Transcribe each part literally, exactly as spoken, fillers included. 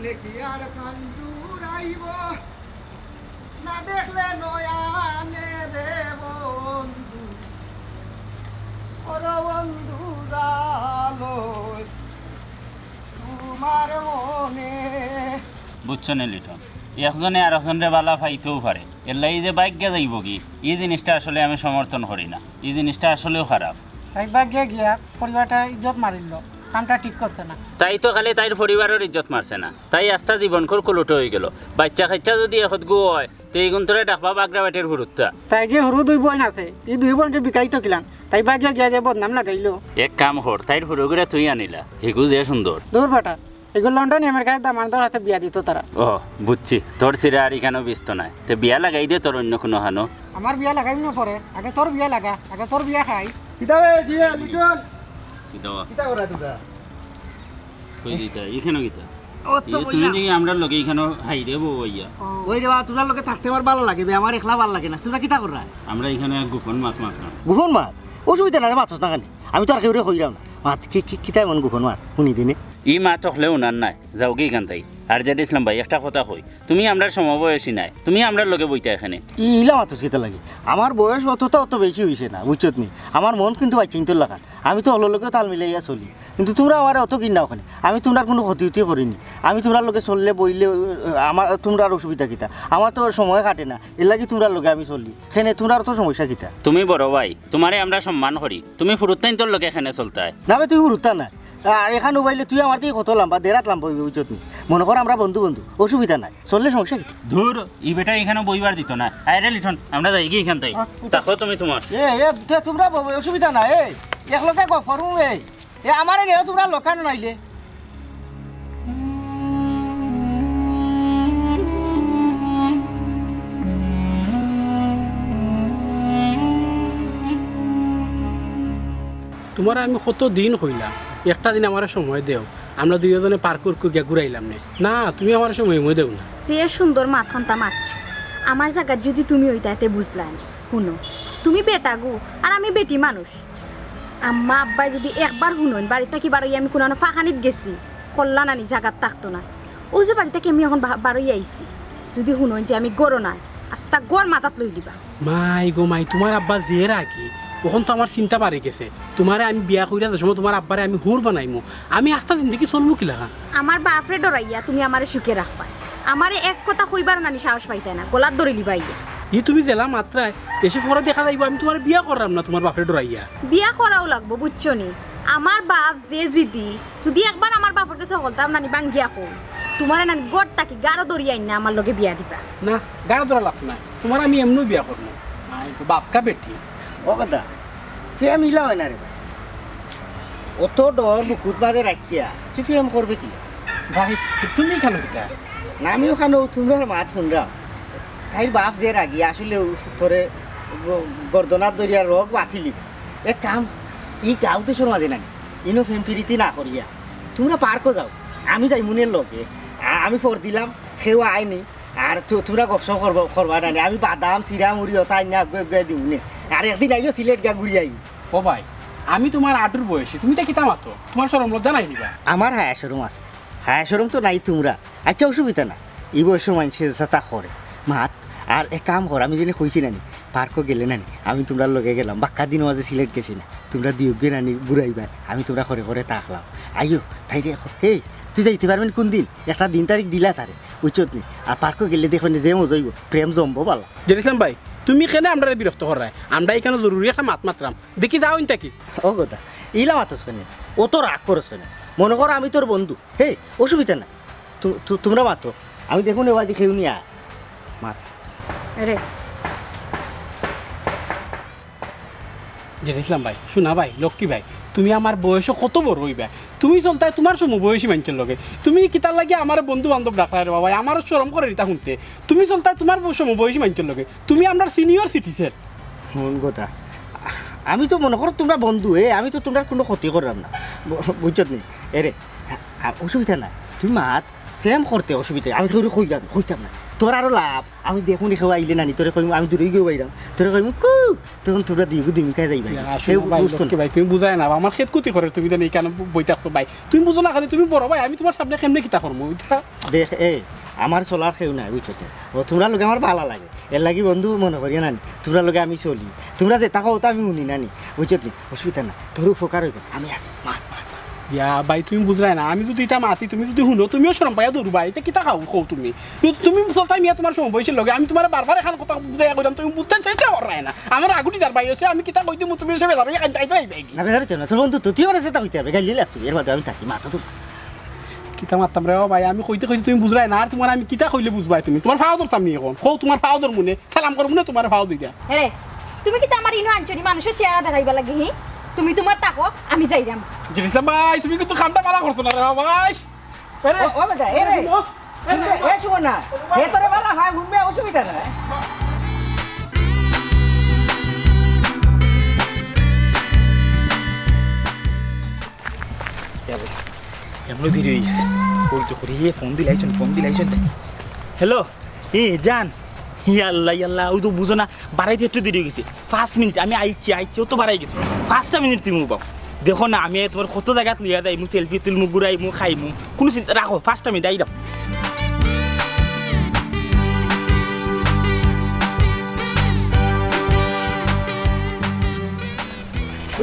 দেখি আর প্রাণ জুড়াইব, না দেখলে নয়ানে রে বন্ধু, ওরে বন্ধু জালো তোমার মনে। বুঝছো নি লিটন, একজনে আরকজনরে বালা পাইতেও পারে, এরলাগি যে ভাগিয়া যাইবগি, ই জিনিসটা আসলে আমি সমর্থন করি না। ই জিনিসটা আসলেও খারাপ। তাই ভাগিয়া গিয়া পরিবারটা ইজ্জত মারিল, কামটা ঠিক করছে না। তাই তো খালি তাইর পরিবারর ইজ্জত মারছে না, তাই আস্তা জীবনকুর কুলুটো অইগেলো। বাইচ্চা-কাইচ্চা যুদি একতগু অয়, তে ইগুন তোরে ডাকবা বাগড়া বেটির হুরুত্তা। তাই যে হুরু দুই বইন আছে, ই দুই বইনরে বিকাইতো কিলান, তাই ভাগিয়া গিয়া যে বদনাম লাগাইলো। এক কাম কর, তাইর হুরুগুরে তুই আনিলা, হিগু যে সুন্দর। দূর বেটা, এগু লন্ডনি আমেরিকার দামান্দর কাছে বিয়া দিতো তারা। ও, বুঝছি, তোর সিরা আর ইখানো বিস্ত নাই। তে বিয়া লাগাই দে তোর অইন্য কুনু হানো। আমার বিয়া লাগাইমু না পরে, আগে তোর বিয়া লাগা, আগে তোর বিয়া খাই। কিতা রে, জিয়া, লিটন? কিতা বা? কিতা করা তোরা? কই দিতা? ইখানো কিতা? ও তো ই তুমি বইয়া। দেখি আমরার লগে ইখানো হাইরে বউ অইয়া। ওই রে বা, তোমরার লগে থাকতে আমার ভালা লাগে বে, আমার একলা ভালা লাগে না। তোমরা কিতা কররা? আমরা ইখানো এক গোপন মাত মাতরাম। গোপন মাত? অসুবিধা নাই, মাতস না কেনে? আমি তো আর কেউরে কইরাম না। মাত, কি, কি, কিতা এমন গোপন মাত? হুনি দিনে। ই মাত অকলে হুনার নায়, যাওগি ইখান থাকি। আর জেড ইসলাম ভাই, একটা কথা কই, তুমি আমরার সমবয়সী নায়, তুমি আমরার লগে বইতায় কেনে। ই ইলা মাতস কিতার লাগি? আমার বয়স অতটা অত বেশি অইছে না, বুঝছত নি? আমার মন কিন্তু বাইচ্চাইন্তর লাখান। আমি তো হকলর লগেউ তাল মিলাইয়া চলি। কিন্তু তোমরা আমারে অত ঘিন্নাও কেনে। আমি তোমরার কুনু ক্ষতি-উতি করিনি। আমি তোমরার লগে চললে বইলে, আহ, আমার, তোমরার অসুবিধা কিতা? আমার তো সময় কাটে না, এরলাগি তোমরার লগে আমি চলি। কেনে তোমরার তো সমস্যা কিতা? তুমি বড় ভাই, তুমারে আমরা সম্মান করি, তুমি হুরুত্তাইন্তর লগে কেনে চলতায়? না বে, তুই হুরুত্তা না। আর ইখান উবাইলে তুই আমার থাকি কত লাম্বা, দেড় আত লাম্বা অইবে, বুঝছত নি? মনো কর আমরা বন্ধু বন্ধু, অসুবিধা নাই, চললে সমস্যা কিতা? ধুর, ই বেটায় ইখানো বইবার দিতো না। আয় রে লিটন, আমরা যাইগি ইখান থাকি। আহ, উঠো। থাকো তুমি তুমার। এ, এ, তে তোমরা ব-, অসুবিধা নাই, এ, একলগে গফ করমু, এ। এ, আমারে নেও তোমরা লগে নাইলে। তুমারে আমি কত দিন কইলাম, একটা দিন আমারে সময় দেও, আমরা দুইওজনে পার্কো গিয়া ঘুরাইলাম নে। না, তুমি আমারে সময় ময় দেও না। যে সুন্দর মাত খান্তা মাতছো, আমার জাগাত যুদি তুমি অইতায় তে বুঝলায় নে। হুনো, তুমি বেটাগু, আর আমি বেটি মানুষ। আম্মা আব্বায় যুদি একবার হুনইন, বাড়ি থাকি বারইয়া আমি কুনানো ফাঁকানিত গেছি, কল্লা নানি জাগাত থাকতো না। অউ যে বাড়ি থাকি আমি অখন বা-, বারইয়া আইছি, যুদি হুনইন যে আমি ঘরো নাই, আস্তা ঘর মাথাত লইলিবা। মাই গো মাই, তুমার আব্বা যে রাগি, অখন তো আমার চিন্তা বাড়ি গেছে। তুমারে আমি বিয়া কইরা যে সময় তুমার আব্বারে আমি হুর বানাইমু, আমি আস্তা জিন্দেগি চলমু কিলাখান? আমার বাফরে ডরাইয়া তুমি আমারে সুখে রাখবায়। আমারে এক কথা কইবার নানি সাহস পাইতায় না, গলাত ধরিলিবায় ইয়া। ই তুমি যেলা মাতরায়, দেশে পরে দেখা যাইবো আমি তুমারে বিয়া কররাম না তুমার বাফরে ডরাইয়া। বিয়া করাউ লাগবো, বুঝছো নি? আমার বাফ যে জিদি, যুদি একবার আমার বাফর গেছে হকলতা নানি ভাঙ্গিয়া কও, তুমারে নানি ঘর থাকি গাড়ো ধরিয়া আইন্না আমার লগে বিয়া দিবা। না, গাড়ো ধরা লাগতো নায়, তুমারে আমি এমনেউ বিয়া করমু। মাই গো, বাপকা বেটি। ও কথা, প্রেম ইলা অয় না রে ভাই। অত ডর বুকুত মাঝে রাখিয়া তুই প্রেম করবে কি? ভাই, তুমি কেনে কিতা? না, আমি অখানো তুমরার মাত হুনরাম। তাইর বাফ যে রাগি, আসলেউ তোরে গ-, গর্দনাত ধরিয়া রগ বাছিলিবো। এক কাম, ই গাঁও দেশর মাঝে নানি, ইনো প্রেম পিরিতি না করিয়া তুমরা পার্কো যাও, আমি যাইমুনে লগে। আ-, আমি ফর দিলাম, কেউ আয়নি। আর তু-, তুমরা গপসপ করবা, করবা নানি, আমি বাদাম, চিরা, মুড়ি অতা আইন্না আগুয়াই আগুয়াই দিমুনে। আর একদিন আইও সিলেট গিয়া ঘুরি আইও। ও ভাই, আমি তুমার আডুর বয়সী, তুমি ইতা কিতা মাতো? তুমার শরম লজ্জা নাই নি বা? আমার হায়া শরম আছে, হায়া শরম তো নাই তুমরার। আইচ্ছা, অসুবিধা না, ই বয়সর মানষে যেতা করে। মাত, আর এক কাম কর, আমি যেনে কইছি নানি, পার্কো গেলে নানি, আমি তুমরার লগে গেলাম, বাক্কা দিন মাঝে সিলেট গেছি না, তুমরা দুইওগুয়ে নানি ঘুরাইবায়, আমি তুমরার ঘরে ঘরে থাকলাম। আইও, তাইরে এখন, এই, তুই যাইতে পারবে নি কুনদিন? একটা দিন তারিখ দিলা তারে, বুঝছত নি? আর পার্কো গেলে দেখবে নি যে মজা অইবো, প্রেম জমবো বালা। জেড ইসলাম ভাই, তুমি কেনে আমরারে বিরক্ত কররায়? আমরা ইখানো জরুরি একটা মাত মাতরাম, দেখি যাও ইন থাকি। ও কথা, ইলা মাতস কেনে? অত রাগ করস কেনে? মনো কর আমি তোর বন্ধু, হে, অসুবিধা নাই। তু-, তু-, তুমরা মাতো, আমি দেখমুনে ওবায়দি কেউ নি আয়। মাত। আরে। জেড ইসলাম ভাই, সোনা ভাই, লক্ষ্মী ভাই, তুমি আমার বয়সো কত বড় অইবায়? তুমি চলতায় তুমার সমবয়সী মানষর লগে। তুমি কিতার লাগি আমারে বন্ধু বান্ধব ডাকরায় রে বাবা? আমারও শরম করের ইতা হুনতে। তুমি চলতায় তুমার ব-, সমবয়সী মানষর লগে। তুমি আমরার senior citizen। হুন কথা, আমি তো মনো করো তুমরা বন্ধু, এ, আমি তো তুমরার কুনু ক্ষতি কররাম না। বু-, বুঝছত নি? এরে, আ, অসুবিধা নাই। তুই মাত, প্রেম করতে অসুবিধা, আমি কেউরে কইরাম, কইতাম না। তোর আরো লাভ, আমি দেখমু নি কেউ আইলে নানি, তোরে কইমু, আমি দূরেই গিয়া বাইরাম, তোরে কইমু, "কু!" তখন তোমরা দুইগু দুই মুখায় যাইবা। ইয়া, আসলে ভাই, লক্ষ্মী ভাই, তুমি বুঝায় না, আমার খেত ক্ষতি করে, তুমি জানি কেন বই থাকছো ভাই? তুমি বুঝো না, খালি তুমি বড় ভাই, আমি তোমার সামনে কেমনে কিতা করমু? ইটা দেখ, এ, আমার চলার কেউ নাই, বুঝছো তো? ও, তোমরার লগে আমার ভালা লাগে, এর লাগি বন্ধু মনে করিও না নি, তোমরার লগে আমি চলি। তোমরা যেতা কও, তা আমি হুনি না নি, বুঝছো নি? অসুবিধা না, তোর উপকার অইবো, আমি আছি, মাত, মাত, মাত। ইয়া ভাই, তুমি বুঝরায় না, আমি যুদি ইতা মাতি, তুমি যুদি হুনো, তুমিও শরম পাইয়া দৌড়বায়, ইতা কিতা কও, কও তুমি? তু-, তুমি চলতায় মিয়া তোমার সমবয়সীর লগে, আমি তোমারে বারবার এখান কথা বুঝাইয়া কইলাম, তুমি বুঝতে চাইতে পাররায় না। আমার আগুটি যার ভাই আছে, আমি কিতা কই দিমু, তুমি এসে বেজার অইয়া কান্দাইতে আইবায় কি? না, বেজার অইতে না, তোর বন্ধু তো তুই আমার সাথে হইতে হবে, গাইলে লাগছে, এর বাদে আমি থাকি, মাথা তো। কিতা মাততাম রে, ও ভাই, আমি কইতে কইতে তুমি বুঝরায় না, আর তোমার আমি কিতা কইলে বুঝবায় তুমি? তোমার ফাও ধরতাম নি এখন, কও তোমার ফাও ধরমু নে, সালাম করমু নে তোমার ফাও দুইটা। আরে, তুমি কিতা আমার ইনো আনছো নি মানুষের চেহারা দেখাইবার লাগি, হি? তুমি তোমার থাকো, আমি যাইরাম। জেড ইসলাম ভাই, তুমি কিন্তু কামটা ভালা করছো না রে ভাই। আরে, ও, ও বেটা, এ রে। এ, এ, শুভ না। এ তোরে বালা হয়, হুনবে, অসুবিধা নাই। এমন দেরি অইছে। ওই তো করি, এ ফোন দিলাইছন, ফোন দিলাইছন তাই। হ্যালো, এ জান। ইয়া আল্লাহ, ইয়া আল্লাহ, ওই তো বুঝো না, বাড়াইতে একটু দেরি অই গেছে। পাঁচ মিনিট, আমি আইছি, আইছি, ও তো বাড়াই গেছে। পাঁচটা মিনিট তুমি উবাও। দেখো না, আমি তোমার কত জাগাত লইয়া যাইমু, সেলফি তুলমু, ঘুরাইমু, খাইমু। কোনো চিন্তা রাখো, পাঁচটা মিনিট আইরাম।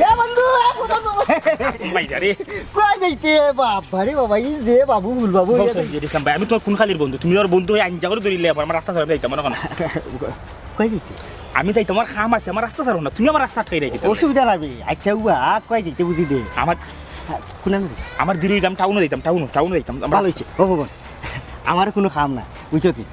এ বন্ধু, এ বন্ধু। ভাই রে। কই যাইতে? বাবা রে বাবা, এই যে বাবু, ভুল বাবু, বল, ইয়া সঞ্জিত ইসলাম ভাই, আমি তোমার কোন খালির বন্ধু? তুমি আমার বন্ধু হয়ে আইন জাগরে ধরিলে আবার আমার রাস্তা ছাড়া যাইতাম না কেন? কই যাইতে? আমি যাই, তোমার কাম আছে, আমার রাস্তা ছাড়ো না, তুমি আমার রাস্তা আটকাই রাখি দিলে। অসুবিধা নাই বে। আচ্ছা, উবা, কই যাইতে বুঝি দে। আমার কোন আমি? আমার দিরু যাইতাম, টাউনো যাইতাম, টাউনো, টাউনো যাইতাম। আমার ভালো হইছে। ও বাবা, আমার কোনো কাম না, বুঝছো তুই?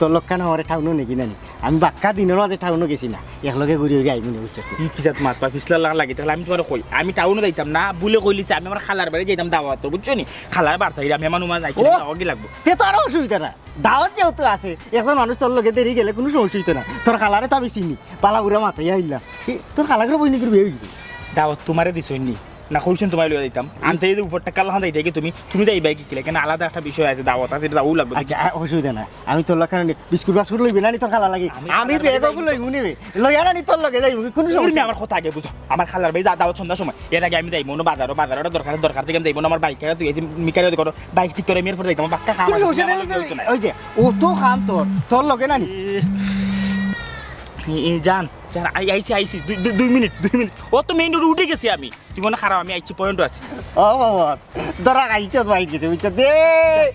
তোর লক্ষণ আমারে টাউনো নেকি না নি? আমি বাক্কা দিনর মাঝে টাউনো গেছি না, একলগে ঘুরি ঘুরি আইমু নি, বুঝছো তুই? কি, কি জাত মাত বা ফিসলা লাগা লাগি, তাহলে আমি তোমারে কই, আমি টাউনো যাইতাম না, বুলে কইলিছে আমি আমার খালার বাড়ি যাইতাম দাওয়াত, বুঝছো নি? খালার বাড়ি থাকি আমি আমার নুমা যাইছি, ও, যাওয়া কি লাগবো? তে তো আরো অসুবিধা না। দাওয়াত যেহেতু আছে, এখন মানুষ তোর লগে দেরি গেলে কোনো সমস্যা হইতো না। তোর খালারে তো আমি চিনি, পালা উড়া মাথায় আইলাম। এ, তোর খালাগুলো বই নিয়ে বিয়ে হয়ে গেছে। দাওয়াত তোমারে দিছইন নি? না কইছেন তোমায় লইয়া যাইতাম। আনতে এই যে উপরটা কাল হান যাইতে কি তুমি, তুমি যাইবায় কি কিলা? কেন আলাদা একটা বিষয় আছে, দাওয়াত আছে, এটা যাওয়াও লাগবে। আচ্ছা, আ, অসুবিধা না। আমি তোর লগে কারণে বিস্কুট বাস্কুট লইবি না নি তোর খালা লাগি? আমি আমি খালার ব্যাগ বাড়ি ওগুলো লইবো নি বে। লইয়া না নি তোর লগে যাইবো, কোনো তুমি সমস্যা আমার কথা আগে বুঝো। আমার খালার বাড়ি যা-, দাওয়াত সন্ধ্যার সময়। এর আগে আমি যাইবো না বাজারও, বাজারও একটা দরকার, দরকার থেকে আমি যাইবো না, আমার বাইক খারাপ, তুই এই যে মিকারে করো, বাইক ঠিক করে আমি এরপর যাইতাম, আমার বাক্কা কাম কোনো আছে, সমস্যা আমার নাই, লগে চলতো না। ওই যে, ও তো কাম তোর, তোর লগে না নি? এ, এ, জান, জান, আই-, আইছি, আইছি, দুই, দুই, দুই মিনিট, দুই মিনিট। ও তো মেইন রোড উঠে গেছি আমি। তুই মনে খারাপ, আমি আইছি, পয়েন্ট আছে। ও বাবা, ধরা খাইছ ভাই কিছু, বুঝছো দে?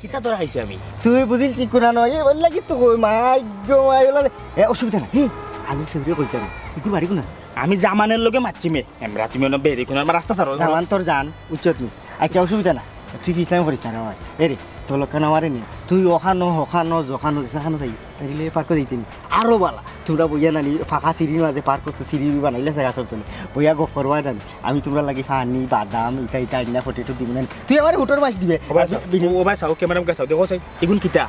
কিতা ধরা খাইছি আমি? তুই বুঝিল ঠিক না নয়, এ বললা কি তো কই, মাই গো, মাই বললা, এ, অসুবিধা নাই। এ, আমি কেউরে কইতাম না। তুই বাড়ি কোন? আমি জামানের লগে মারছি মে। এমরা তুমি অনো বেরি কোন আমার রাস্তা ছাড়ো। জামান তোর জান, উচ্চত নি। আচ্ছা, অসুবিধা না। তুই ইসলাম করিস না রে ভাই। এ রে, তোর লোক কেন আমারে নি? তুই ওখানো, ওখানো, যখানো, যেখানো যাই। তাইলে পার্কো যাইতে নি। আরো বালা। তোমরা বইয়া নানি ফাঁকা সিঁড়ির মাঝে পার্ক করতে সিঁড়ি বানাইলে জায়গা চলতে নেই। বইয়া গফ করবা নানি। আমি তোমরা লাগি ফানি, বাদাম, ইটা, ইটা, আইনা, পটেটো দিব না। তুই আমার হুটোর মাছ দিবে। ও ভাই, আর সাও, বিনি- ও ভাই, সাও, ক্যামেরা মুখে সাও, দেখো সাই, এগুন কিতা?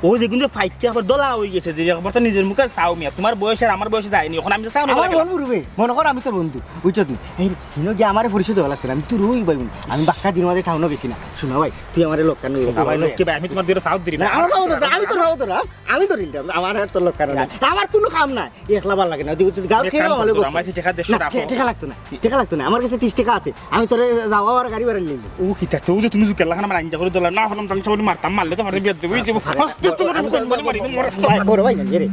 ও যেগুন যে ফাইটকে আবার দলা হয়ে গেছে, যে একবার তো নিজের মুখে সাও মিয়া, তোমার বয়স আর আমার বয়সে যায়নি, এখন আমি তো সাও না আমার বলা মন পুরবে, মনে কর আমি তোর বন্ধু, বুঝছো তুই? এই, হিনো গিয়ে আমারে পরিচয় দেওয়া লাগতো না, আমি তো রুই ভাই বোন। আমি বাক্কা দিন মাঝে টাউনও গেছি না, শোনা ভাই, তুই আমারে লোক কেন আমার লোক কি ভাই, আমি তোমার দুটো ফাউত দিই না, আমার ফাউত ধর, আমি তোর ফাউত ধর, আমি ধরি নিতাম, আমার আর তোর লোক কেন না, আমার কোনো কাম নাই। একলা ভালা লাগে না। তুই, তুই গাঁও এক খেয়ে কাম ভালো কর, করতে। আমার কাছে টেকা দেড়শো না, টাকা। টে-, টেকা লাগতো না। টেকা লাগতো না। আমার কাছে তিরিশ টেকা আছে। আমি তোরে যাওয়া আর গাড়ি ভাড়া নিয়ে নিবো। ও কিতা, তো যে তুমি জুকের লাখান আমার আইন করে দিলা। না, হলাম, আমি সবাই মারতাম, মারলে তো পারে বিয়ার দেবো। এই যে, আরে, আজকে তোমার আরে, মুখে আরে, মারি, মারি, মারি, মারি। ভাই, বড় ভাই, মানে, এ রে।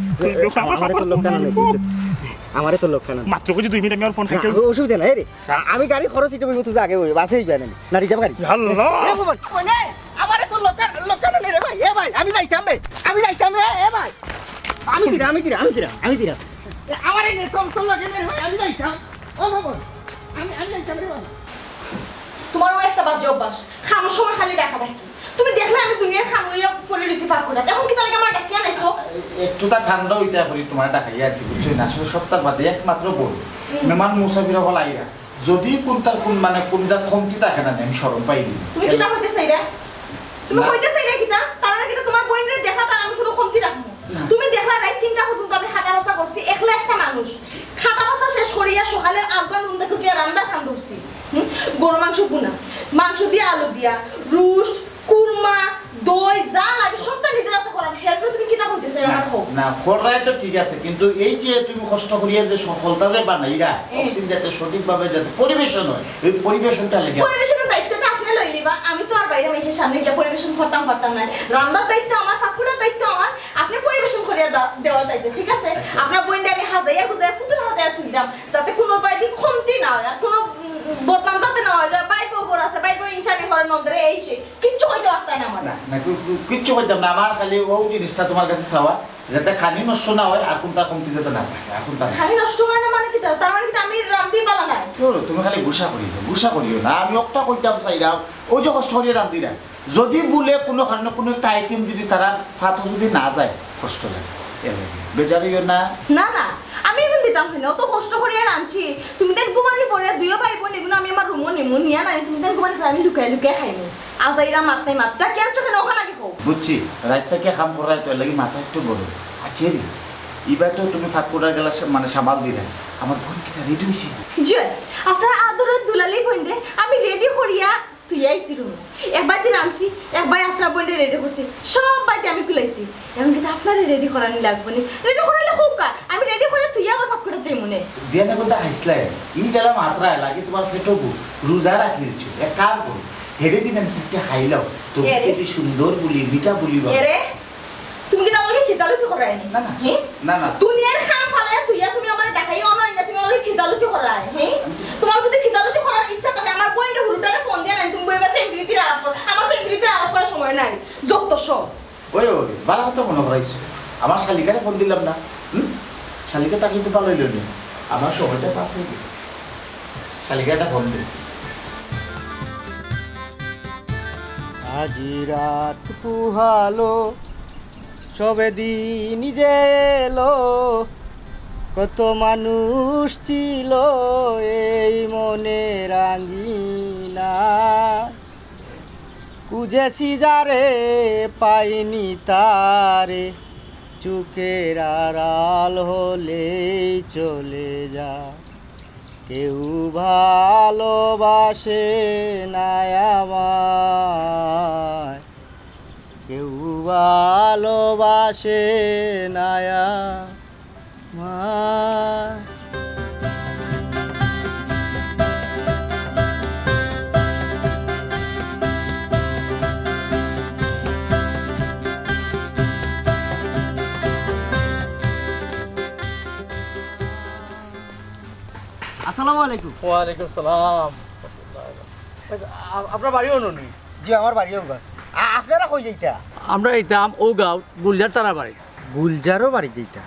আমারে তো লোক টানা নেই, বুঝছো? আমারে তো লোক টানা নেই। মাত্র কইছি দুই মিনিট, আমি আর ফোন না, খাইছি। অসুবিধা নাই, এ রে। আ-, আমি গাড়ি খরচ হিসেবে তুমি আগে ওই বাসে যাইবে না। না, রিজার্ভ গাড়ি। আল্লাহ। এ বাবা, ওই নে, আমারে তো লোক টানা, লোক টানা নেই রে ভাই। এ ভাই, আমি যাইতাম রে। আমি যাইতাম রে, এ ভাই। আমি দিরা, আমি দিরা, আমি দিরা, আমি দিরা। এ, আমারে নে, তোর, তোর লগে নে রে ভাই, আমি যাইতাম। ও বাবা, আমি, আমি যাইতাম রে ভাই। তোমার ওই একটা বাজে অভ্যাস, খামর সময় খালি দেখা দেখি। তুমি দেখলে আমি দুনিয়ার খাম লইয়া পড়ে রইছি ফাঁক করাত। এখন কিতা লাগি আমার ডাকিয়া আনাইছো? একটু তা ঠান্ডা হইতে পারি, তোমার ডাকাইয়া আর কি, বুঝছো না? আসলে সপ্তাহ বাদে একমাত্র বোন। হুম। মেহমান মুসাফির হল আইরা। যদি কোন তার কোন মানে কোন জাত কমতি থাকে না, আমি শরম পাইনি। তুমি কিতা কইতে চাইরা? তুমি না। কইতে চাইরা কিতা? কারণ কিতা তোমার বইনরে দেখা তার আমি কোনো কমতি রাখবো? না। তুমি দেখলা রাইত তিনটা পর্যন্ত আমি খাটা বাসা করছি, একলা একটা মানুষ। খাটা বাসা শেষ করিয়া সকালে আগুয়া নুন দেখে উঠিয়া রান্না খান ধরছি। হুম? গরু মাংস ভুনা, মাংস দিয়া আলু দিয়া, রুস্ট, কুরমা, দই, যা লাগে সবটা নিজের হাতে করাম। এরপরে তুমি কিতা কইতে না, না, কররায় তো ঠিক আছে, কিন্তু এই যে তুমি কষ্ট করিয়া যে সফলতা যে বানাইরা, হুম। অক্সিজেন যাতে সঠিকভাবে যাতে পরিবেশন হয়, এই পরিবেশনটা লেগে পরিবেশনের দায়িত্বটা আপনি লইলিবা। আমি তো আর বাইরে মাইনষের সামনে গিয়া পরিবেশন করতাম পারতাম না। রান্নার দায়িত্ব আমার, ফাকুড়ার দায়িত্ব আমার, আপনি পরিবেশন করিয়া দে-, দেওয়ার দায়িত্ব, ঠিক আছে? আচ্ছা। আপনার বইনরে আমি হাজাইয়া গুজাইয়া ফুতুল হাজাইয়া তুললাম, যাতে কোনো উপায় দিয়ে কমতি না হয়, আর কোনো, উম, বদনাম যাতে না হয়, যে বাইর বউ ঘর আছে, বাইর বউ ইনসানি করে নন্দরে এই সেই, কিচ্ছু কইতে পারতাম না আমার। না, না, কি-, কি-, কিচ্ছু কইতাম না, আমার খালি ও জিনিসটা তোমার কাছে চাওয়া, যাতে খানি নষ্ট না হয়, আর কোনটা কমতি যাতে না থাকে, আর কোনটা না। খানি নষ্ট হয় না মানে কিতা? তার মানে কিতা আমি রান্ধি পালা নাই? শোনো, তুমি খালি গুসা করিও না, গুসা করিও না। আমি একটা কইতাম চাইরাম, ওই যে কষ্ট করিয়া রান্ধিরা, যদি বলে কোনো কারণে কোনো একটা আইটেম যদি তারা ফাতো যদি না যায়, কষ্ট লাগে, এর লাগে। বেজার হইও না। না, না, আমি এখন দিতাম কেনে? অত কষ্ট করিয়া রানছি, তুমি তাই ঘুমানি পরে দুইও ভাই বইন এগুলো আমি আমার রুমো নিমু, নিয়া নানি তুমি তাই ঘুমানি পরে আমি লুকাই লুকাই খাইমু। আজাইরা মাত নাই, মাতটা কি আনছো কেনে? ওখানে আগে খাও। বুঝছি, রাইত থাকি কাম করায় তো, এর লাগি মাথা একটু গরম। আচ্ছা রে, এবার তো তুমি ফাকুড়া গেলা সা-, মানে সামাল দিলে, আমার বইন কিতা রেডি হইছে? জি, আপনার আদরের দুলালি বইনরে আমি রেডি করিয়া তুই আইছি রুমে। এক বালতি রানছি, এক বালতি আপনার বইনরে রেডি করছি, সব বালতি আমি কুলাইছি। এখন কিন্তু আপনারে রেডি করানি লাগবো নি। রেডি করাইলে হোক কা, আমি রেডি করে তুই আবার ফাকুড়া যাইমু নে। বিয়ানে কোনটা হাসলাই? ই জেলা মাত্রা লাগে তোমার পেটো গু, রোজা রাখি দিচ্ছ। এক কাম করো, হেরে দিন আমি সিটটা খাইলাও। তো এরে। এটি সুন্দর বুলি, মিঠা বুলি বাবা। এরে, তুমি কিতা আমারে খিজালতি করায় নি? না, না। হে? না, না। দুনিয়ার কাম ফালাইয়া তুইয়া তুমি আমারে দেখাইও না, না তুমি আমারে খিজালতি করায়, হে? তোমার যদি খিজালতি করার ইচ্ছা থাকে, আমার বইনরে হুরুতারে ফোন দিয়া নাই, তুমি বইবা ফেম প্রীতির আলাপ কর। আমার ফেম প্রীতির আলাপ করার সময় নাই। যত সব। ওই, ওই, বালা কথা মনে করাইছো। আমার শালিকারে ফোন দিলাম না। হুম? শালিকা তা কিন্তু ভালো হইল নি। আমার সময়টা পাস হয়ে গেল। শালিকাটা ফোন দিল। আজি রাত পুহালো, সবে দিন যে এলো, কত মানুষ ছিল এই মনের আঙ্গিনা। খুঁজেছি যারে, পাইনি তারে, চোখের আড়াল হলেই চলে যা। কেউ ভালোবাসে না আমায়, কেউ ভালোবাসে না আমায়। আসসালামু আলাইকুম। ওয়ালাইকুম সালাম। আ-, আপনার বাড়ি অনো নি? জি, আমার বাড়ি অউ গাঁও। আ-, আপনারা কই যাইতা? আমরা যাইতাম অউ গাঁও, গুলজার তারা বাড়ি। গুলজারও বাড়ি যাইতা?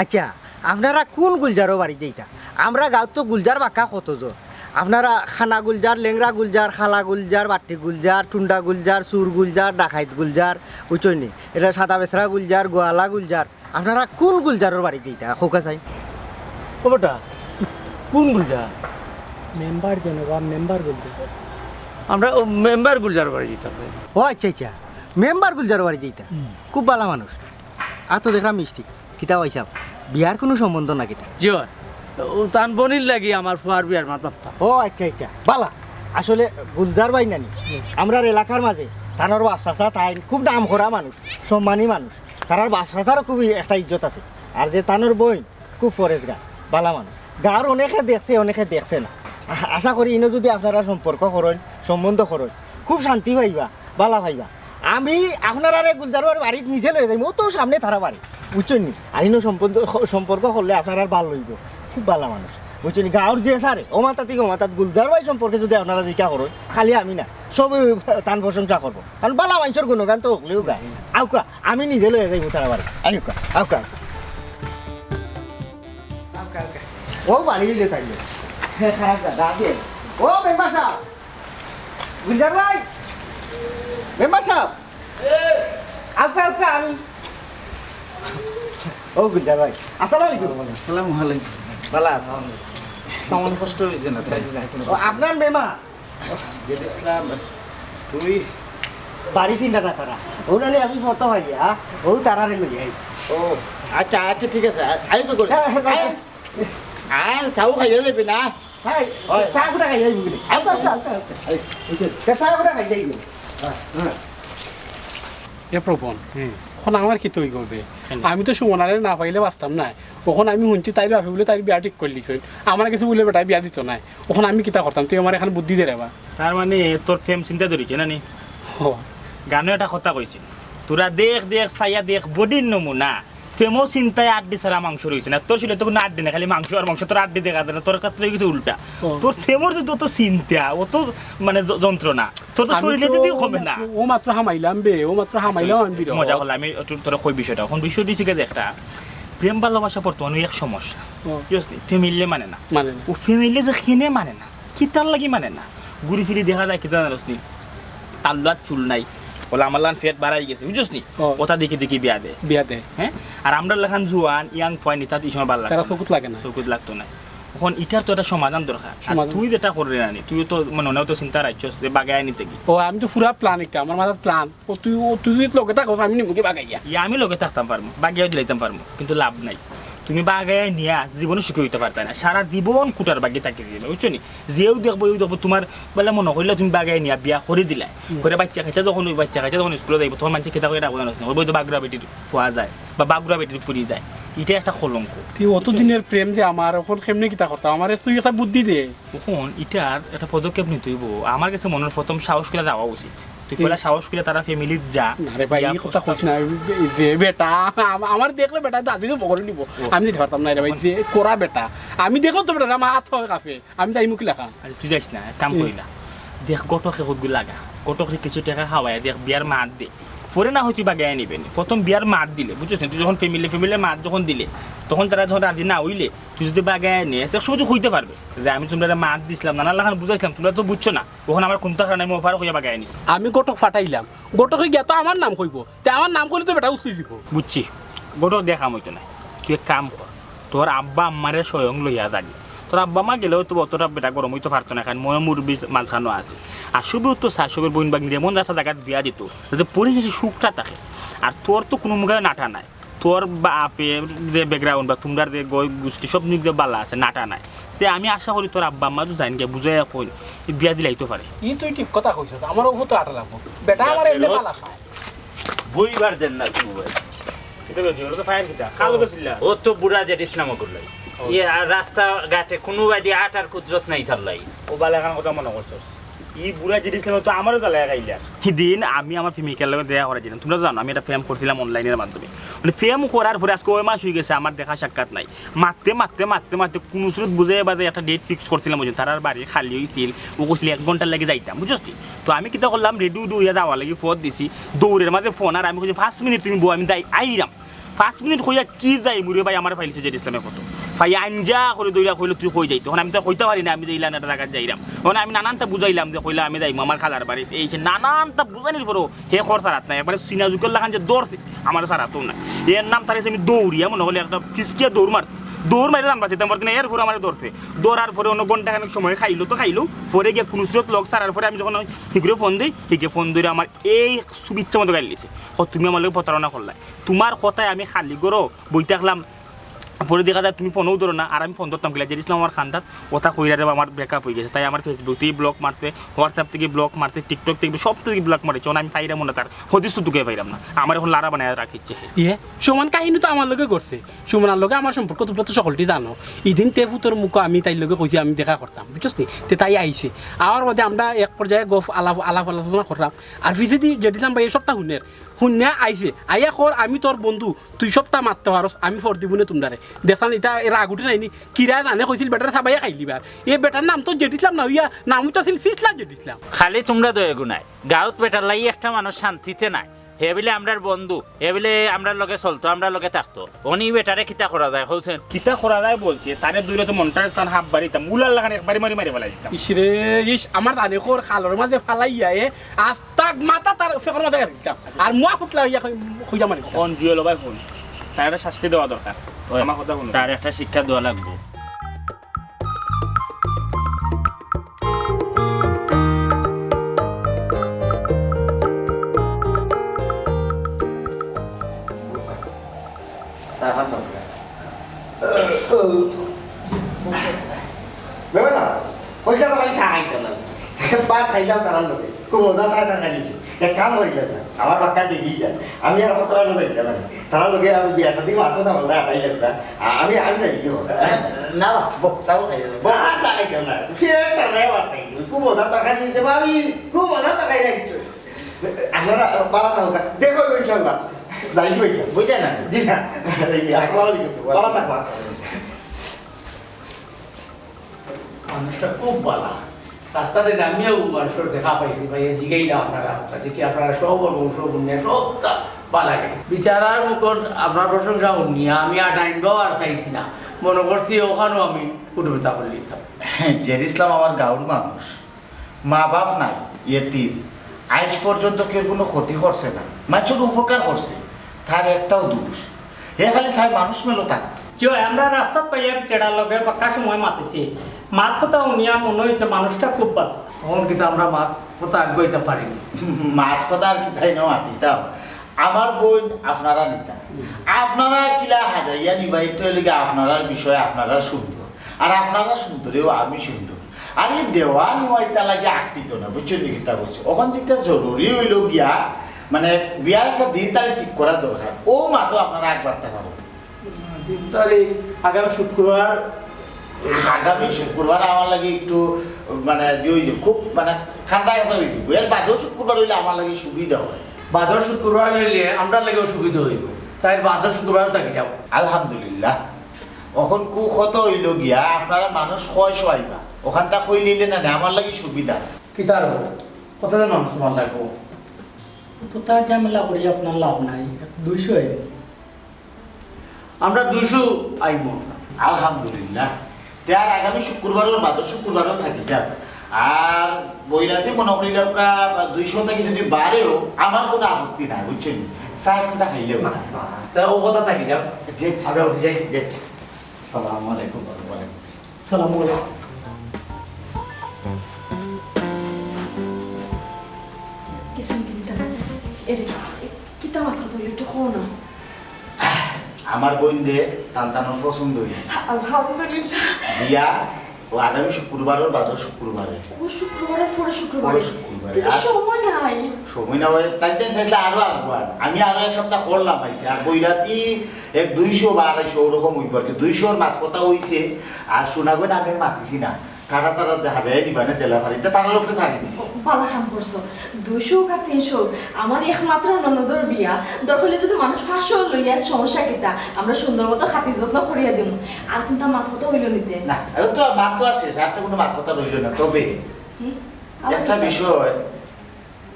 আচ্ছা, আপনারা কোন গুলজারও বাড়ি যাইতা? আমরা গাঁওত তো গুলজার বাক্কা কতজন। আপনারা খানা গুলজার, লেংড়া গুলজার, খালা গুলজার, বাট্টি গুলজার, টুন্ডা গুলজার, চুর গুলজার, ডাকাইত গুলজার, বুঝছইন নি? এটা সাদা বেসরা গুলজার, গোয়ালা গুলজার। আপনারা কোন গুলজারর বাড়ি যাইতা? কউক্কা চাই। ও বেটা, কোন গুলজার? মেম্বার যেন বা মেম্বার গুলজার। আমরা ও মেম্বার গুলজারর বাড়ি যাইতাম। ও আচ্ছা, আচ্ছা, মেম্বার গুলজারর বাড়ি যাইতা। হুম। খুব ভালা মানুষ। আর তো দেখলাম মিষ্টি। কিতা ভাইসাব, বিয়ার কুনু সম্বন্ধ না কিতা? জি অয়। ও তান বইনর লাগি আমার ফুয়ার বিয়ার মাত মাততাম। ও আচ্ছা, আচ্ছা, ভালা। আসলে গুলজার ভাই নানি, আমরার এলাকার মাঝে তানর বাপ চাচা তাইন খুব নাম করা মানুষ, সম্মানী মানুষ। তারার বাপ চাচারও খুব একটা ইজ্জত আছে। আর যে তানর বইন, খুব পরেজগার, ভালা মানুষ। গাঁওর অনেকে দেখছে, অনেকে দেখছে না। আ-, আশা করি ইনো যুদি আপনারা সম্পর্ক করইন, সম্বন্ধ করইন, খুব শান্তি পাইবা, ভালা পাইবা। আমি আপনারারে গুলজারর বাড়িত নিজে লইয়া যাইমু, অউ তো সামনে তারা বাড়ি, বুঝছইন নি? আর ইনো সম্পর্ক, সম্পর্ক করলে আপনারার ভালা অইবো, খুব ভালা মানুষ, বুঝছইন নি? গাঁওর যে সারে, অউ মাথা থাকি অউ মাথাত গুলজার ভাই সম্পর্কে যুদি আপনারা জিকা করইন, খালি আমি না, সবে তান প্রশংসা করবো, কারণ ভালা মানষর গুণগান তো হকলেউ গায়। আউক্কা, আমি নিজে লইয়া যাইমু তারা বাড়ি। আউক্কা, আউক্কা। আউক্কা, আউক্কা। অউ বাড়ি অইলে তাইলে। হে, খারাপ না, ডাক দে। ও মেম্বার সাব। গুলজার ভাই। Member sub. আউক্কা, আউক্কা, আমি। ও গুলজার ভাই। আসসালামু আলাইকুম। আসসালামু আলাইকুম। ভালা আছইন? তেমন কষ্ট অইছে না, তাই? ও, আপনার মেমা? গেট ইসলাম, তুই? বাড়ি চিনরা না তারা। অউ নানি আমি ফটো পাইয়া, অউ তারারে লইয়া আইছি। ও, আচ্ছা, আচ্ছা, ঠিক আছে। আ-, আই তো করি। হ্যাঁ, হ্যাঁ, হ্যাঁ। আয়, আয়, চা খাইয়া যাবি না? চা, অয়। চা গুটা খাইয়া যাইবি বুলে। আউক্কা, আউক্কা, আউক্কা, আউক্কা। এই, বুঝছেন? চা গুটা খাইয়া যাইবি। হ্যাঁ, হ্যাঁ। এ প্রবণ, হুম। অখন আমার কিতা অইবো বে? আমি তো সুমনারে না পাইলে বাঁচতাম নায়। অখন আমি হুনছি তাইর বাপে বুলে তাইর বিয়া ঠিক করিলিছইন। আমার গেছে বুলে বেটায় বিয়া দিতো নায়। অখন আমি কিতা করতাম? তুই আমারে একখান বুদ্ধি দে রে বা। তার মানে তোর প্রেম চিন্তা ধরিছে না নি? হ। গানো একটা কথা কইছে, "তোরা দেখ দেখ চাইয়া দেখ বডির নমুনা, প্রেমও চিন্তায় আড্ডি ছাড়া মাংস রইছে না।" তোর শরীরে তো কুনু আড্ডি নাই, খালি মাংস আর মাংস, তোর আড্ডি দেখা যায় না, তোর ক্ষেত্রে অইগেছে উল্টা। ও। তোর প্রেমর যে যত চিন্তা, অত মানে য-, যন্ত্রণা, তোর তো আমি শরীরে তো দিতেও কমে না। মাত্র, ও মাত্র হামাইলাম বে, ও মাত্র হামাইলাম আমি বিরহ। মজা করলাম, আমি একটু তোরে কই বিষয়টা। অখন বিষয় অইছে কি যে একটা প্রেম ভালোবাসা বর্তমানে এক সমস্যা। ও। বুঝছস নি? ফ্যামিলি মানে না। মানে না। ও ফ্যামিলি যে কেনে মানে না, কিতার লাগি মানে না। ঘুরি ফিরি দেখা যায় কিতা জানোস নি? তার লগে চুল নাই, অলা আমার লাখান ফেট বাড়াই গেছে, বুঝছস নি? ও। অতা দেখি দেখি বিয়া দে। বিয়া দে। হ্যাঁ? আর আমরার লাখান জুয়ান, ইয়াং পয়েন্ট, ইতা তো ই সময় ভালা লাগতো তারা না। চকুত লাগে না। চকুত লাগতো না। অখন ইটার তো একটা সমাধান দরকার। আর সমাধান। তুই যেটা কররে না নি, তুই তো মানে অনেক তো চিন্তা রাখছস যে বাগাই আনিতে কি। ও, আমি তো পুরা প্ল্যান একটা, আমার মাথাত প্ল্যান। ও তুই, ও তুই যদি লগে থাকস, আমি নিমুখে বাগাইয়া। ইয়া, আমি লগে থাকতাম পারমু, বাগাইয়া দিলাইতাম পারমু, কিন্তু লাভ নাই। তুমি বাগাইয়া নিয়া জীবনে সুখী অইতে পারতায় না, সারা জীবন কুটার বাগি থাকি যাইবে, বুঝছো নি? যেউ দেখবো, এউ দেখবো, তুমার বেলা মনো করিলে তুমি বাগাইয়া নিয়া বিয়া করি দিলায়। হুম। করে বাচ্চা কাচ্চা যখন, ওই বাচ্চা কাচ্চা যখন স্কুলো যাইবো, তখন মানষে কিতা কইয়া ডাকবো জানোস নি? কইবো, "ওই তো বাগরা বেটির ফুয়া যায় বা বাগরা বেটির ফুরি যায়।" ইটা একটা কলঙ্ক। তুই অত দিনের প্রেম যে আমার, অখন কেমনে কিতা করতাম? আমারে তুই একটা বুদ্ধি দে। অখন ইটার একটা পদক্ষেপ নিতে অইবো। আমার গেছে মনে অয় প্রথম সাহস করিয়া যাওয়া উচিত। তুই হুম। পয়লা সাহস করিয়া তারা ফ্যামিলিত যা। না রে ভাই, গিয়া ই কথা প্রস্তাব কইস না। এই যে বেটা, আম-, আমার দেখলে বেটা দাদি তো বগল নিব। ও। আমি দিতে পারতাম না রে ভাই, যে করা বেটা। আমি দেখলে তো বেটা, আমার আত পাও কাঁপে। আমি যাইমু কিলাখান? আরে তুই যাইস না, এক কাম হুম। করি না। দেখ, ঘটকে কতগুলো লাগা। ঘটকরে কিছু টেকা খাওয়াইয়া দেখ, বিয়ার মাত দে। পরে না হয় তুই বাগাইয়া নিবে নি। প্রথম বিয়ার মাত দিলে, বুঝছস নি? তুই যখন ফ্যামিলি, ফ্যামিলির মাত যখন দিলে, তখন তারা যখন রাজি না অইলে, তুই যদি বাগাইয়া নিস, এক সময় তুই কইতে পারবে যে, "আমি তুমরারে মাত দিছলাম, নানান লাখান বুঝাইছলাম, তুমরা তো বুঝছো না।" অখন আমার কুন্তা কারণে আমি অফার কইয়া বাগাইয়া নিছি। আমি ঘটক ফাটাইলাম, ঘটকে গিয়া তো আমার নাম কইবো, তে আমার নাম কইলে তো বেটা উস্তি দিব। বুঝছি, ঘটক দিয়া কাম অইতো না। তুই এক কাম কর, তোর আব্বা আম্মারে স্বয়ং লইয়া যাবি। তোর আব্বা আম্মা গেলেও তো অতটা বেটা গরম অইতো পারতো না, কারণ ময় মুরব্বির মাঝখানো আছে। আর সবেউ তো চায় সবের বইন ভাগ্নিরে এমন একটা জাগাত বিয়া দিতো, যাতে পরিশেষে সুখটা থাকে। আর তোর তো কুনু মুখে নাটা নাই, তোর বাপের যে ব্যাকগ্রাউন্ড বা তুমরার যে গই গুষ্টি সব দিক দিয়া ভালা আছে, নাটা নাই। তে আমি আশা করি তোর আব্বা আম্মা তো জাইন গিয়া বুঝাইয়া কইন, বিয়া দিলাইতো পারে। ই তুই ঠিক কথা কইছস, আমার অউ তো আটা লাগবো। বেটা আমার এমনে ভালা খায়। বইবার দেন না কুনু ভাই। কিতা কইছি? ওটা তো ফায়ার কিতা? কালো তো ছিলা। ও তো বুড়া জেড ইসলাম করলাই। ও। ইয়ে, আর রাস্তা ঘাটে কুনু বাদি আটার কুদরত নাই থাল্লাই। ও বালা, এখন কথা মনে করছস। ই বুড়া জেড ইসলামে তো আমারও জ্বালায় খাইলা। হিদিন আমি আমার প্রেমিকার লগে দেখা করার জন্য, তুমরা তো জানো, আমি একটা প্রেম করছিলাম অনলাইনের মাধ্যমে। মানে, প্রেম করার পরে আজকে অয় মাস অই গেছে, আমার দেখা সাক্ষাৎ নাই। মাততে, মাততে, মাততে, মাততে কুনু সুরত বুঝাইয়া বাজাইয়া একটা ডেট ফিক্স করছিলাম, বুঝছস? তারার বাড়ি খালি অইছিল, ও কইছিল এক ঘন্টার লাগি যাইতাম, বুঝছস নি? তো আমি কিতা করলাম, রেডি উডি অইয়া যাওয়ার লাগি ফত দিছি, দৌড়ের মাঝে ফোন, আর আমি কইছি, "পাঁচ মিনিট তুমি বও, আমি যাই, আইরাম।" পাঁচ মিনিট কইয়া কি যাইমু রে ভাই, আমারে পাইলিছে জেড ইসলামে ফটো। ভাই আঞ্জা করি দৌড়া কইলো, "তুই কই যাইতে?" অখন আমি তো কইতা পারি না, আমি যে ইলান একটা জাগাত যাইরাম। অখন আমি নানানটা বুঝাইলাম যে কইলা, "আমি যাইমু আমার খালার বাড়িত।" এই সে নানানটা বুঝানির পরও হে খর সারাত নাই, একবারে সিনা জুকের লাখান যে ধরছে, আমার সারাতও নাই। এর নাম তার আমি দৌড়িয়া মনে করলে একটা ফিসকিয়া দৌড় মারছি। দৌড় মারি জান বাঁচাইতাম পারছি না, এরপরে আমারে ধরছে। ধরার পরে অন্য ঘন্টা খানেক সময় খাইলো তো খাইলো, পরে গিয়া কুনু সুরত লগ সারার পরে আমি যখন হিগুরে ফোন দেই, হিগে ফোন ধরে আমার এই সুবিচ্ছা মতো গাইল দিছে। ও, "তুমি আমার লগে প্রতারণা করলায়, তুমার কথায় আমি খালি ঘরো বই থাকলাম।" পরে দেখা যায় তুমি ফোনও ধরো না, আর আমি ফোন ধরতাম কিলা, জেড ইসলাম আমার খান্দাত, ওটা কইরা রে বা আমার ব্রেকআপ অই গেছে, তাই আমার Facebook থাকি ব্লক মারছে, WhatsApp থাকি ব্লক মারছে, TikTok থাকি, সব থাকি ব্লক মারছে। অখন আমি পাইরাম না তার হদিস তো তুকে পাইরাম না, আমার অখন লারা বানায় রাখিচ্ছে। ইয়ে, সমান কাহিনী তো আমার লগে ঘটছে। সুমনার লগে আমার সম্পর্ক তুমরা তো সকলটি জানো। ইদিন তে ফুতর মুখো আমি তাইর লগে কইছি আমি দেখা করতাম, বুঝছস নি? তে তাই আইছে। আওয়ার বাদে আমরা এক পর্যায়ে গফ আলাপ, আলাপ আলোচনা করলাম। আর পিছেদি জেড ইসলাম ভাই এই সবটা হুনের, হুনিয়া আইছে, আইয়া কর, "আমি তোর বন্ধু, তুই সবটা মাততে পারস, আমি ফর দিমুনে তুমরারে।" দেখছনি, ইটা এরা আগুটে নাইনি, কিরা জানে কইছিল বেটারে সাবাইয়া খাইলিবার। এ বেটার নাম তো জেড ইসলাম না অইয়া, নাম অইতো আছিল ফিসলা জেড ইসলাম। খালি তুমরা দুইগু নায়, গাউত বেটার লাগি একটা মানুষ শান্তিতে নাই। হে বিলে আমরার বন্ধু, হে বিলে আমরার লগে চলতো, আমরার লগে থাকতো। অনি বেটারে কিতা করা যায়, কওছেন? কিতা করা যায় বলতে, তারে দৌড়ে তো মনটা সান হাফ বাড়িতাম, উলার লাখান একবারে মারি মারি ফালাই দিতাম। ইস রে, ইস, আমার জানে খোর খালর মাঝে ফালাইয়া, এ, আস্তাক মাথা তার ফেকর মাঝে গাড়ি দিতাম। আর মুয়া ফুটলা অইয়া কই-, কইয়া মারি দিতাম। অখন জুয়েল ভাই হুন, তার একটা শাস্তি দেওয়া দরকার। ওই, আমার কথা হুন। তার একটা শিক্ষা দেওয়া লাগবো। চা খান না। বেটা, কইছিলাম তো খালি চা খাইতাম না। ভাত খাইলাম তারার লগে। খুব মজা তারা তরকারি দিছে। এক কাম করি না। আমার বাক্কা দেখি যায়, আমি আর কত আগে যাইতাম না। তারা লগে আমি বিয়া শাদী মাত্র সামাল দেয় আটাই লাগবে। আমি, আমি যাই কি হবে? না বা, বউ, চাও খাই যাও। বউ, আর চা খাইতাম না। সে একটা মেয়ে ভাত খাইছি। খুব মজা তরকারি দিয়েছে ভাবি, খুব মজা তরকারি খাইছো। আপনারা পালা থাকো, দেখো ইনশাল্লাহ। যাই কি হয়েছে? বুঝলে না? জি না। এই, আসসালামু আলাইকুম। পালা থাকো। মানুষটা খুব ভালা। রাস্তাতে নামিয়াও মানুষের দেখা পাইছি, ভাইয়া জিগাইলা আপনারা, দেখি আপনারা সব বংশ বুনিয়া সবটা ভালা গেছে। বিচারার মুখর আপনার প্রশংসা শুনিয়া আমি আর ডাইন বাও আর চাইছি না, মনে করছি ওখানেও আমি উঠবেতা করে নিতাম। জের ইসলাম আমার গাঁওর মানুষ, মা বাপ নাই, এতিম, আজ পর্যন্ত কেউ কোনো ক্ষতি করছে না, মানুষের উপকার করছে, তার একটাও দোষ, হে খালি চায় মানুষ মেলো থাকতো। জি অয়, আমরা রাস্তাত পাইয়া বেটার লগে বাক্কা সময় মাতিছি। মাত কথা শুনিয়া মনে হইছে মানুষটা খুব ভালা। তখন কিন্তু আমরা মাত কথা আগুয়াইতাম পারিনি। মাত কথা আর কিতাই না মাতিতাম। আমার বইন আপনারা নিতা। আপনারা কিলা হাজাইয়া নিবা, একটু হইলে গিয়া আপনারার বিষয় আপনারা সুন্দর। আর আপনারা সুন্দরেও আমি সুন্দর। আর এই দেওয়া নেওয়া ইতা লাগে আকৃত না, বুঝছো নি কিতা বলছি? অখন যেটা জরুরি হইল গিয়া, মানে, বিয়ার একটা দিন তারিখ ঠিক করার দরকার। ও মাতো আপনারা আগ বাড়তে পারো। দিন তারিখ আগামী শুক্রবার। আগামী শুক্রবার আমার লাগি একটু, মানে, ইয়ে হইছে, খুব, মানে, ঠান্ডা গেছে হইছে। এর বাদেও শুক্রবার হইলে আমার লাগি সুবিধা হয়। বাদর শুক্রবার হইলে আমরা লাগেও সুবিধা হইব। তাই বাদর শুক্রবার থাকি যাও। আলহামদুলিল্লাহ। অখন কু কত হইল গিয়া, আপনারা মানুষ কয় শো আইবা? ওখানটা কই নিলে না, না, আমার লাগি সুবিধা। কিতার হো? কতজন মানুষ তোমার লাগবো? তো তার ঝামেলা করি আপনার লাভ নাই, দুইশো আইব। আমরা দুইশো আইব। আলহামদুলিল্লাহ। তে আর আগামী শুক্রবারও বাদর শুক্রবারও থাকি যাক। আর বইরাতে মনে করি যাওকা দুইশো থাকি যদি বাড়েও আমার কোনো আপত্তি নাই, বুঝছেন? চা একটা খাইলেও না। তা ও কথা থাকি যাও। জি, জি। আমরা উঠি যাই। জি, জি। আসসালামু আলাইকুম। ওয়ালাইকুম আসসালাম। সালাম আলাইকুম। কিছু কিনতে না। এরে, কিতা মাত কথা হইল, একটু কও না। আমার বইন রে, তান তানোর পছন্দ হইছে। আলহামদুলিল্লাহ। বিয়া ও আগামী শুক্রবারর বাদর শুক্রবারে। ও শুক্রবারর পরে শুক্রবারে। পরে শুক্রবারে। কিন্তু আর সময় নাই। সময় না হয়, তাই তাই চাইলে আরো আগুয়ান। আমি আরো এক সপ্তাহ করলাম আইসে। আর বইরাতি এক দুইশো বা আড়াইশো ওরকম হইব আর কি। দুইশোর মাত কথা হইছে। আর সোনাগো নামে মাতিছি না। তারা তারা দেখা যায় নিবানে জেলা ফাড়িতে তারার উপরে ছাড়ি দিছি। বালা কাম করছো। দুইশো হোক আর তিনশো হোক, আমার একমাত্র ননদর বিয়া। দরকার হইলে যদি মানুষ পাঁচশো লইয়া সমস্যা কিতা? আমরা সুন্দর মতো খাতির যত্ন করিয়া দিমু। আর কোনটা মাত কথা হইল নিতে? না, আর তো মাত তো আর শেষ, আর তো কোনো মাত কথা রইল না। তবে হুম? আবার একটা কিতা? বিষয়,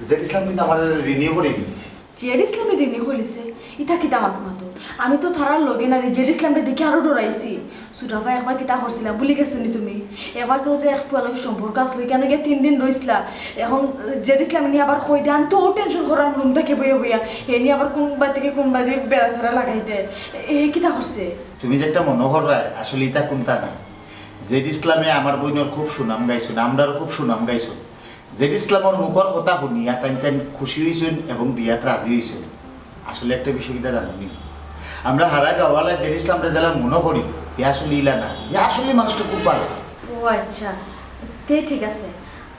জের ইসলাম কিন্তু আমার রিনিউ করে নিয়েছি। জের ইসলামে রিনিউ করিলিছে? ইতা কিতা মাত মাতো? আমি তো তারার লগে নানি জের ইসলামরে দেখি আরো ডরাইছি। সুটাফা একবার কিতা করছিলা, ভুলি গেছো নি তুমি? এবার তো যে এক ফুয়া লগে সম্পর্ক আসলো, কেন গিয়া তিন দিন রইছিলা? এখন জের ইসলামে নিয়ে আবার কই দে, আমি তো ও টেনশন করার রুম থেকে বইয়া বইয়া। এ নিয়ে আবার কোন বাড়ি থেকে কোন বাড়ি বেড়াছেড়া লাগাই দে। এ কিতা করছে? তুমি যেটা মনে কররায়, আসলে ইতা কোনটা না। জের ইসলামে আমার বইনর খুব সুনাম গাইছইন, আমরারও খুব সুনাম গাইছইন। জের ইসলামর মুখর কথা শুনিয়া তাইন তাইন খুশি হইছইন এবং বিয়াত রাজি হইছইন। আসলে একটা বিষয় কিতা জানো নি? আমরা হারা গাওয়ালা জের ইসলামরে যেলা মনে করি, ই আসলে ইলা না, ই আসলে মানুষটা খুব ভালা। ও আচ্ছা, তে ঠিক আছে।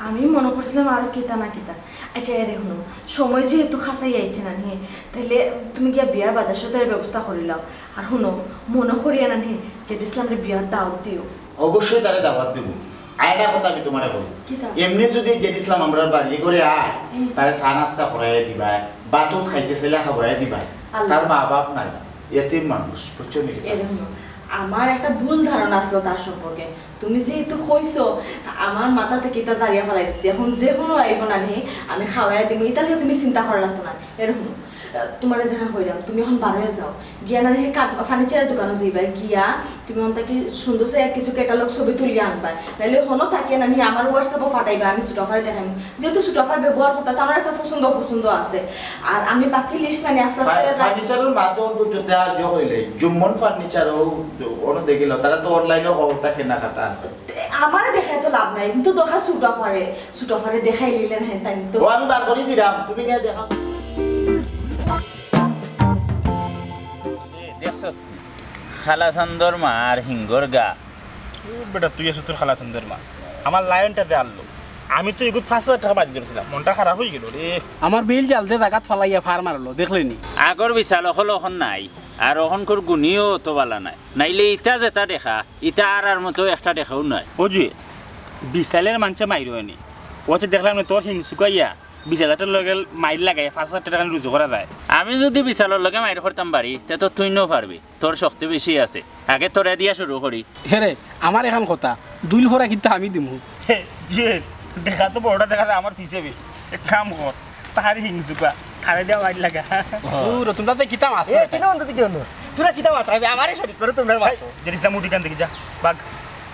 আমি মনে করছিলাম আরো কিতা না কিতা। আচ্ছা, এরে হুনো, সময় যেহেতু কাছাই আইছে না নি, তাইলে তুমি গিয়া বিয়ার বাজার সদাইর ব্যবস্থা করিলাও। আর হুনো, মনে করিয়া না নি, জের ইসলামরে বিয়ার দাওয়াত দিও। অবশ্যই তারে দাওয়াত দিমু। আরেকটা কথা আমি তোমারে কই, কিতা? এমনে যদি জের ইসলাম আমরার বাড়ি ঘরে আয়, হুম। তারে চা নাস্তা করাইয়া দিবায়, ভাত উত খাইতে চাইলে খাওয়াইয়া দিবায়। আল্লাহ। তার মা বাপ নাই, এতিম মানুষ, বুঝছো নি? এরে হুনো, আমার একটা ভুল ধারণা আসলো তার সম্পর্কে। তুমি যেহেতু কইছো, আমার মাথা থেকে ইতা জারিয়া ফালাই দিছি। এখন যে কোনো আইব না নি, আমি খাওয়াইয়া দিমু, ইতা নিয়ে তুমি চিন্তা করা লাগতো না। এরে হুনো, আহ, তোমারে যেখান কইলাম, তুমি এখন বারোয় যাও, গিয়া না নি কাঠ-, ফার্নিচারের দোকানো যাইবা, গিয়া তুমি অন থাকি সুন্দর সে কিছু ক্যাটালগ ছবি তুলিয়া আনবা, নাইলে হনো থাকিয়া না নি আমার WhatsApp-ও ফাটাইবা, আমি সুটাফারে দেখাইমু। যেহেতু সুটাফায় ব্যবহার করতা, তো আমার একটা পছন্দ অপছন্দ আছে। আর আমি বাকি লিস্ট না নি আস্তে আস্তে ফা-, ফার্নিচারের মাধ্যমে তো যদি আর ইয়ে হইলে, জুম্মন ফার্নিচারও ওরা দেখিল, তারা তো অনলাইনেও খবরটা কেনাকাটা আছে। আমারে দেখায় তো লাভ নাই, কিন্তু দরকার সুটাফারে, সুটাফারে দেখাই নিলে না, তাই তো। ও আমি বার করি দিলাম, তুমি নিয়ে দেখাও। এ, দেখছো? খালা চান্দর মা আর হিঙ্গর গা। ও বেটা, তুই আছো তোর খালা চান্দর মা। আমার লায়নটা দে আনলো। আমি তো এগুত পাঁচ হাজার টেকা বাজি ধরছিলাম, মনটা খারাপ অইগেলো রে। আমার বিল জালদে জাগাত ফালাইয়া ফার মারলো, দেখলে নি? আগর বিশাল অকল অখন নাই, আর অখনকুর গুণীও অত বালা নায়, নাইলে ইতা যেটা দেখা, ইতা আর আর মতো একটা দেখাও নায়। ও জুয়েল, বিশালর মানষে মাইর অয়নি, অউ যে দেখলাম না তোর হিংসুকাইয়া বিশালর লগে মাইর লাগাইয়া পাঁচ হাজার টেকা রুজু করা যায়। আমি যুদি বিশালর লগে মাইর করতাম পারি, তে তো তুই নু পারবি। তোর শক্তি বেশি আছে। আগে তোরে দিয়া শুরু করি। হে রে, আমার এখান কথা, দুইল ফরা কিন্তু আমি দিমু। হে, যে দেখা তো বড়টা দেখা যায় আমার পিছে বে। এক কাম কর, তাহারি হিংসুকা, খারে দিয়া মাইর লাগা। দূর, তোমরা তো কিতা মাছ এ, কিনো অন্তত কি হলো? তোরা কিতা মাত্রা? আমি আমারে শরীর করে তোমরা মারতো। জেরিস না মুটি কান দেখি যা, বাঘ।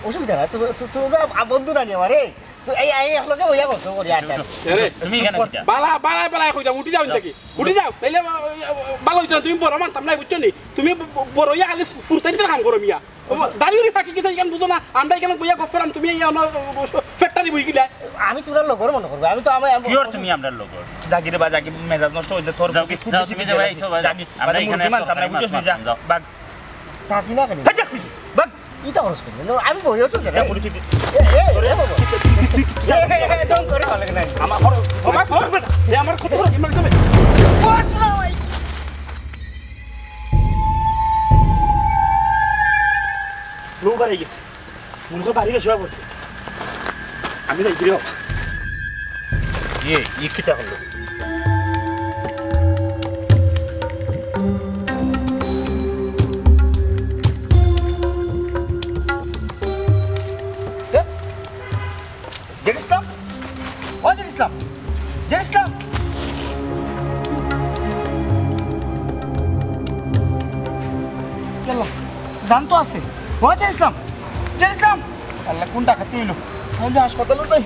অসুবিধা নাই, তো, তো, তোমরা আ-, বন্ধু না নি আমারে? তো এই, এই একলগে বইয়া গল্প করি আর কি। এরে, তুমি এখানে কিতা? বালা, বালা, বালা, কই যাও, উঠি যাও ইন থাকি। উঠি যাও, নাইলে, আ, আ, বালা অইতো না, তুমি বড় মানতাম না, বুঝছো নি? তুমি ব-, ব-, বড় অইয়া খালি ফুরতানিতে কাম করো মিয়া। ও, দাড়ি উড়ি ফাঁকি গেছে, ইখান বুঝো না? আমরা ইখানে বইয়া গফ করাম, তুমি এই আমার, ও, ও, ফেটটারি বই গিলা। আমি তোমরা লগর মনে করবে, আমি তো আমার, আমি কিয়র তুমি আমরার লগর? জাগি রে বা জাগি, মেজাজ নষ্ট অইলে তোর যাও, বুকে খুব যাও, বেশি তুমি বেজার যাও, আছে। এই সব যাও। জাগি, আমরা মানে এখানে মুরব্বি মানতাম না, বুঝছস নি? যা, বাঘ। থাকি না কেন? এই যে খুশি, বাঘ। ইটা খরচ করি, না, আমি বইও তো দেখাই। এ, এ, এ, বাবা। এ, এ, এ, ঢং করে ভালো লাগে না। আমার খরচ, আমার খরচ বেটা। এ আমার কত বড় হিম্মত তুমি? বস না ভাই। নৌকা হয়ে গেছে। মনে হয় বাড়ি বেশি পড়ছে। আমি যাই গিরি বাবা। ইয়ে, ই কিতা হলো? এ? জেড ইসলাম? ও জেড ইসলাম? জেড ইসলাম? ইয়াল্লা, জান তো আছে। ও জেড ইসলাম? জেড ইসলাম? আল্লাহ, কোন ডাকাতি অইলো? তাইলে হাসপাতালো যাই।